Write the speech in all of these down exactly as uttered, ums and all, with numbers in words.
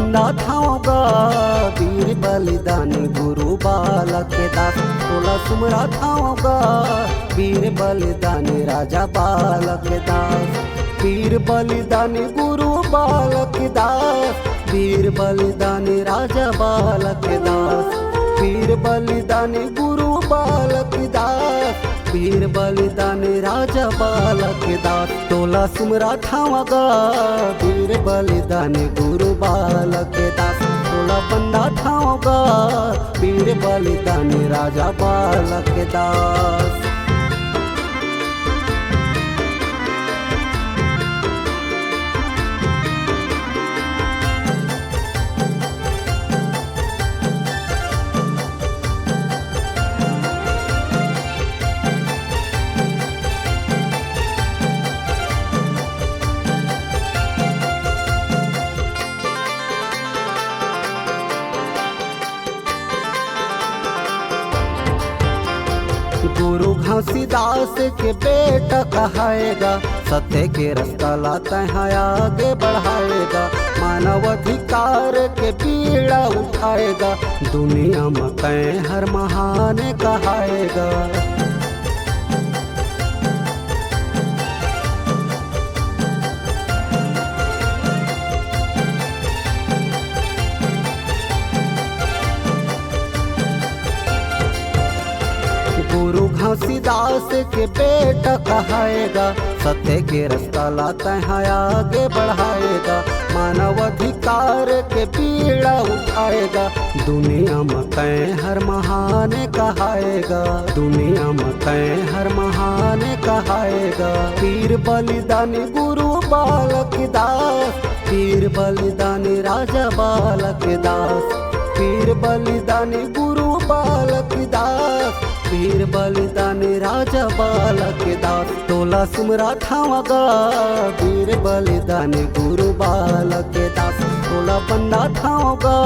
बंदात हंव गा वीर बलिदानी गुरु बालक दास, तोला सुमरत हंव गा वीर बलिदानी राजा बालक दास। वीर बलिदानी गुरु बालक दास, वीर बलिदानी राजा बालक दास। वीर बलिदानी गुरु बालक दास, वीर बलिदानी राजा बालक दास। तोला सुमरत हंव गा वीर बलिदानी गुरु बालक दास, तोला बंदात हंव गा वीर बलिदानी राजा बालक दास। गुरु घासीदास के बेटा कहाय गा, सत्य के रस्ता ला तैं ह आगे बढ़ाय गा, मानव अधिकार के पीड़ा उठाय गा, दुनिया म तैं हर महान कहाय गा। गुरु घासीदास के बेटा कहाय गा, सत्य के रस्ता ला तैं ह आगे बढ़ाय गा, मानव अधिकार के पीड़ा उठाय गा, दुनिया म तैं हर महान कहाय गा, दुनिया म तैं हर महान कहाय गा। वीर बलिदानी गुरु बालक दास, वीर बलिदानी राजा बालक दास, वीर बलिदानी गुरु बालक दास, वीर बलिदानी राजा बालक दास। तोला सुमरत हंव गा वीर बलिदानी गुरु बालक दास, तोला बंदात हंव गा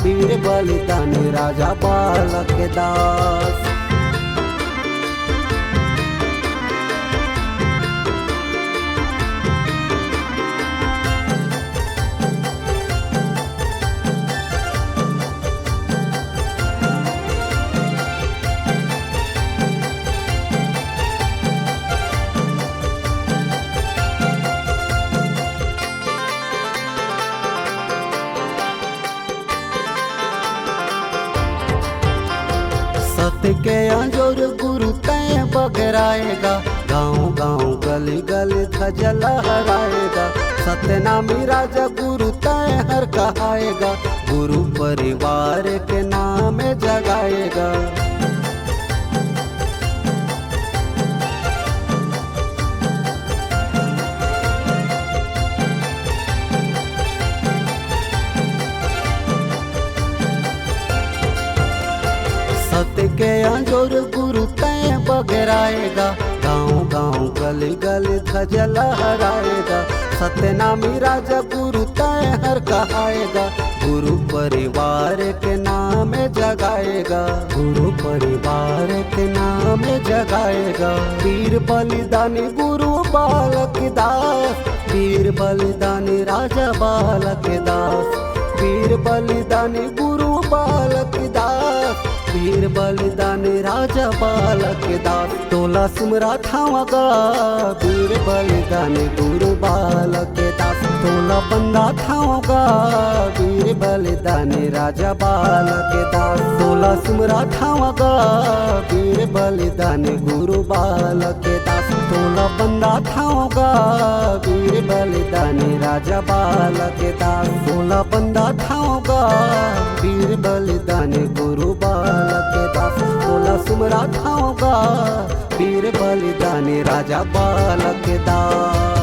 वीर बलिदानी राजा बालक दास। सत्य के अंजोर गुरु तैं बगराय गा, गांव गांव गली गली ध्वजा लहराय गा। सत्यनामी राजा गुरु तैं हर कहाय गा, गुरु परिवार के नाम जगाय गा। सत्य के अंजोर गुरु तैं बगराय गा, गांव गांव गली गली ध्वजा लहराय गा। सत्यनामी राजा गुरु तैं हर कहाय गा, गुरु परिवार के नाम जगाय गा, गुरु परिवार के नाम जगाय गा। वीर बलिदानी गुरु बालक दास, वीर बलिदानी राजा बालक दास, वीर बलिदानी गुरु बालक दास, वीर बलिदानी राजा बालक दास। तोला सुमरत हंव गा वीर बलिदानी गुरु बालक दास, तोला बंदात हंव गा वीर बलिदानी राजा बालक दास, तोला सुमरत हंव गा वीर बलिदानी गुरु बालक दास, तोला बंदात हंव गा वीर बलिदानी राजा बालक दास, तोला बंदात हंव गा वीर बलिदानी गुरु बालक दास, तोला सुमरत हंव गा वीर बलिदानी राजा बालक दास।